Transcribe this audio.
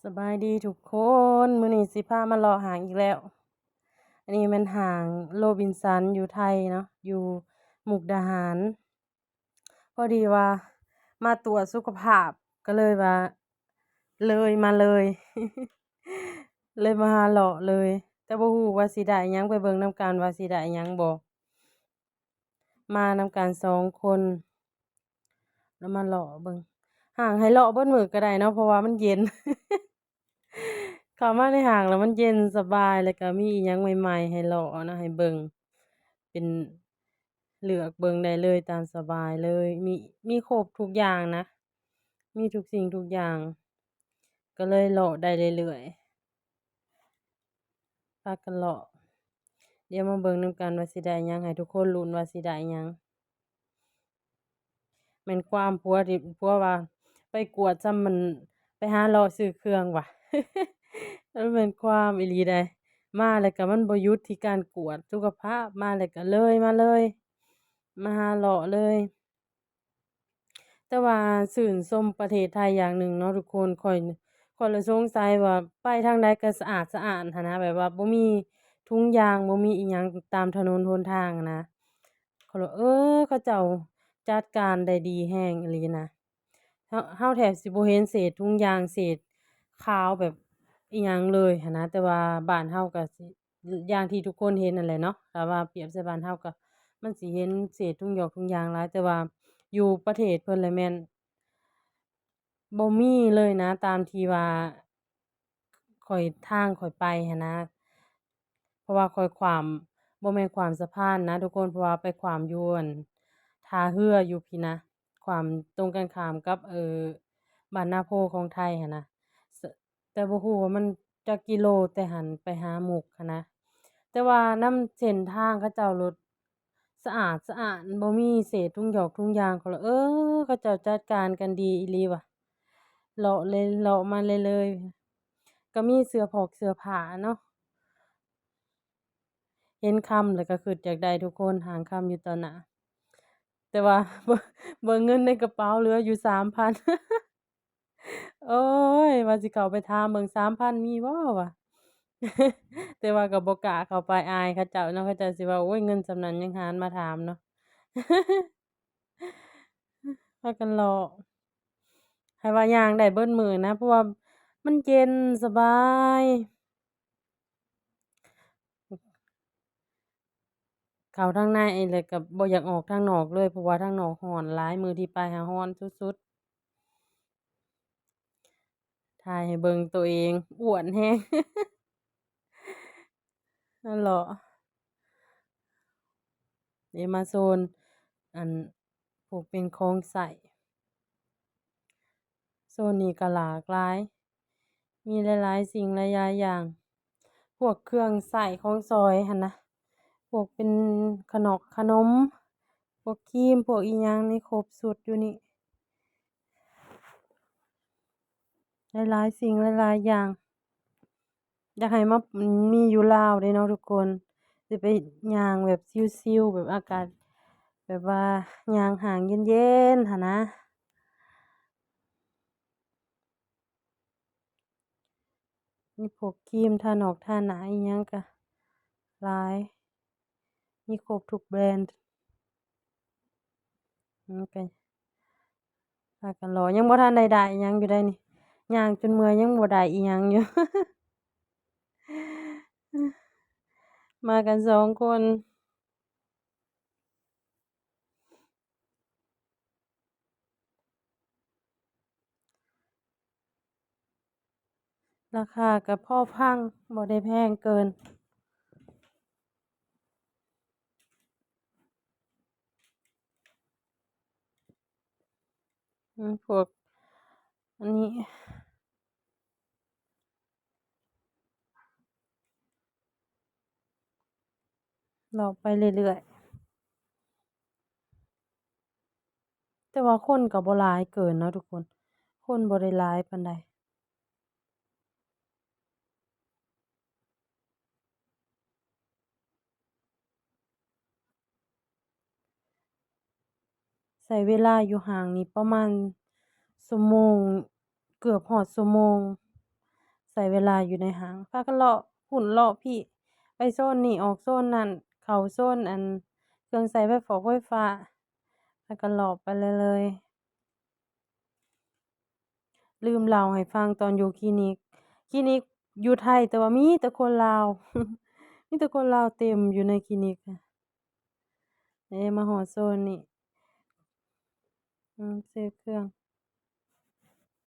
ສະບາຍດີທຸກຄົນ, ມື້ນີ້ຊິພາມາເລາະຫ້າງອີກແລ້ວ. ອັນນີ້ແມ່ນຫ້າງໂຣບິນສັນຢູ່ໄທເນາະ, ຢູ່ມຸກດາຫານ. ພໍດີວ່າມາກວດສຸຂະພາບ ກໍເລີຍວ່າເລີຍມາເລີຍ ເລີຍມາຫາເລາະເລີຍ, ແຕ່ບໍ່ຮູ້ວ່າຊິໄດ້ຫຍັງ, ໄປເບິ່ງນຳກັນວ່າຊິໄດ້ຫຍັງບໍ່. ມານຳກັນສອງຄົນ ແລ້ວມາເລາະເບິ່ງ. ຫ້າງໃຫ້ເລາະເບິດມື້ກໍໄດ້ເນາະ ເພາະວ່າມັນເຢັນ. ເຂົ້າມາໃນຫ້າງແລ້ວມັນເຢັນສະບາຍ ແລ້ວກໍມີອີ່ຫຍັງໃໝ່ໆໃຫ້ເລາະເນາະ ໃຫ້ເບິ່ງ ເປັນເລືອກເບິ່ງໄດ້ເລີຍຕາມສະບາຍເລີຍ. ມີ ມີຄົບທຸກຢ່າງນະ, ມີທຸກສິ່ງທຸກຢ່າງ ກໍເລີຍເລາະໄດ້ເລື້ອຍໆ. ພາກັນເລາະ. ດຽວມາເບິ່ງນຳກັນວ່າຊິໄດ້ຫຍັງ, ໃຫ້ທຸກຄົນລຸ້ນວ່າຊິໄດ້ຫຍັງ. ແມ່ນຄວາມຜົວທີ່ ຜົວວ່າໄປກວດຊ້ຳ ມັນໄປຫາເລາະຊື້ເຄື່ອງວ່າ. ມັນແມ່ນຄວາມອີ່ຫຼີໃດ໋. ມາແລ້ວກໍມັນບໍ່ຢຸດທີ່ການກວດສຸຂະພາບ, ມາແລ້ວກໍເລີຍມາເລີຍ, ມາຫາເລາະເລີຍ. ແຕ່ວ່າຊື່ນຊົມປະເທດໄທຢ່າງໜຶ່ງເນາະທຸກຄົນ, ຂ້ອຍ ຂ້ອຍລະສົງໄສວ່າໄປທາງໃດກໍສະອາດສະອ້ານຫັ້ນນະ, ແບບວ່າບໍ່ມີຖົງຢາງ ບໍ່ມີອີ່ຫຍັງຕາມຖະໜົນຫົນທາງຫັ້ນນະ. ຂ້ອຍວ່າ ເອີ ເຂົາເຈົ້າຈັດການໄດ້ດີແຮງອີ່ຫຼີນະ. ເຮົາ ເຮົາແທບຊິບໍ່ເຫັນເສດຖົງຢາງ ເສດຂາວແບບອີ່ຫຍັງເລີຍຫັ້ນນະ, ແຕ່ວ່າບ້ານເຮົາກໍຊິ ຢ່າງທີ່ທຸກຄົນເຫັນນັ້ນແຫຼະເນາະ. ຖ້າວ່າປຽບໃສ່ບ້ານເຮົາກໍ ມັນຊິເຫັນເສດຖົງຢອກຖົງຢາງຫຼາຍ, ແຕ່ວ່າຢູ່ປະເທດເພິ່ນລະແມ່ນບໍ່ມີເລີຍນະ ຕາມທີ່ວ່າຂ້ອຍ ທາງຂ້ອຍໄປຫັ້ນນະ. ເພາະວ່າຂ້ອຍຂ້າມ ບໍ່ແມ່ນຂ້າມສະພານນະທຸກຄົນ, ເພາະວ່າໄປຂ້າມຢູ່ ອັນ ທ່າເຮືອຢູ່ພີ້ນະ, ຂ້າມຕົງກັນຂ້າມກັບ ເອີ ບ້ານນາໂພຂອງໄທຫັ້ນນະ. ແຕ່ບໍ່ຮູ້ວ່າມັນຈັກກິໂລແຕ່ຫັ້ນໄປຫາມຸກຫັ້ນນະ. ແຕ່ວ່ານຳເສັ້ນທາງເຂົາເຈົ້າໂລດສະອາດສະອ້ານ, ບໍ່ມີເສດຖົງຢອກຖົງຢາງ. ຂ້ອຍລະ ເອີ ເຂົາເຈົ້າຈັດການກັນດີອີ່ຫຼີວ່າ. ເລາະເລີຍ ເລາະມາເລື້ອຍໆ, ກໍມີເສື້ອຜອກເສື້ອຜ້າເນາະ. ເຫັນຄຳແລ້ວກໍຄິດຢາກໄດ້ທຸກຄົນ, ຫ້າງຄຳຢູ່ຕໍ່ໜ້າ. ແຕ່ວ່າ ເບິ່ງ ເບິ່ງເງິນໃນກະເປົາເຫຼືອຢູ່ສາມພັນ. ໂອ້ຍ ວ່າຊິເຂົ້າໄປຖາມເບິ່ງ ສາມພັນມີບໍ່ ວ່າ. ແຕ່ວ່າກໍບໍ່ກ້າເຂົ້າໄປ, ອາຍເຂົາເຈົ້າເນາະ, ເຂົາເຈົ້າຊິວ່າ ໂອ້ຍ ເງິນສ່ຳນັ້ນຍັງຫານມາຖາມເນາະ. ພາກັນເລາະ ໃຫ້ວ່າຍ່າງໄດ້ເບິດມື້ນະ, ເພາະວ່າມັນເຢັນສະບາຍ. ເຂົ້າທາງໃນແລ້ວກໍບໍ່ຢາກອອກທາງນອກເລີຍ, ເພາະວ່າທາງນອກຮ້ອນຫຼາຍ, ມື້ທີ່ໄປຫາຮ້ອນສຸດໆ. ຖ່າຍໃຫ້ເບິ່ງໂຕເອງ ອ້ວນແຮງ. ຫັ້ນເລາະ. ເດ ມາໂຊນ ອັນ ພວກເປັນຂອງໃຊ້. ໂຊນນີ້ກໍຫຼາກຫຼາຍ, ມີຫຼາຍໆສິ່ງຫຼາຍໆຢ່າງ, ພວກເຄື່ອງໃຊ້ຂອງສອຍຫັ້ນນະ, ພວກເປັນຂະໜອກຂະໜົມ, ພວກຄຣີມ, ພວກອີ່ຫຍັງນີ້ຄົບຊຸດຢູ່ນີ້. ຫຼາຍໆສິ່ງຫຼາຍໆຢ່າງ ຢາກໃຫ້ມາມີຢູ່ລາວເດ້ເນາະທຸກຄົນ, ຊິໄປຍ່າງແບບຊິວໆ ແບບອາກາດ ແບບວ່າຍ່າງຫ້າງເຢັນໆ ຫັ້ນນະ. ມີພວກຄຣີມທານອກທາໜ້າອີ່ຫຍັງກະຫຼາຍ, ມີຄົບທຸກແບຣນ. ມັນກະພາກັນເລາະ, ຍັງບໍ່ທັນໄດ້ໄດ້ອີ່ຫຍັງຢູ່ໃດ໋ນີ້, ຍ່າງຈົນເມື່ອຍ ຍັງບໍ່ໄດ້ອີ່ຫຍັງຢູ່. ມາກັນສອງຄົນ. ລາຄາກໍພໍຟັງ, ບໍ່ໄດ້ແພງເກີນ. ອືມ ພວກອັນນີ້ ເລາະໄປເລື້ອຍໆ, ແຕ່ວ່າຄົນກໍບໍ່ຫຼາຍເກີນເນາະທຸກຄົນ, ຄົນບໍ່ໄດ້ຫຼາຍປານໃດ. ໃຊ້ເວລາຢູ່ຫ້າງນີ້ປະມານຊົ່ວໂມງ, ເກືອບຮອດຊົ່ວໂມງ, ໃຊ້ເວລາຢູ່ໃນຫ້າງ ພາກັນເລາະພຸ້ນເລາະພີ້ ໄປໂຊນນີ້ອອກໂຊນນັ້ນ ເຂົ້າໂຊນອັນເຄື່ອງໃຊ້ໄຟຟອກໄຟຟ້າ ພາກັນເລາະໄປເລື້ອຍໆ. ລືມເລົ່າໃຫ້ຟັງຕອນຢູ່ຄລີນິກ ຄລີນິກຢູ່ໄທ ແຕ່ວ່າມີແຕ່ຄົນລາວ ມີແຕ່ຄົນລາວເຕັມຢູ່ໃນຄລີນິກ. ເອີ ມາຮອດໂຊນນີ້ ອືມ ຊື້ເຄື່ອງ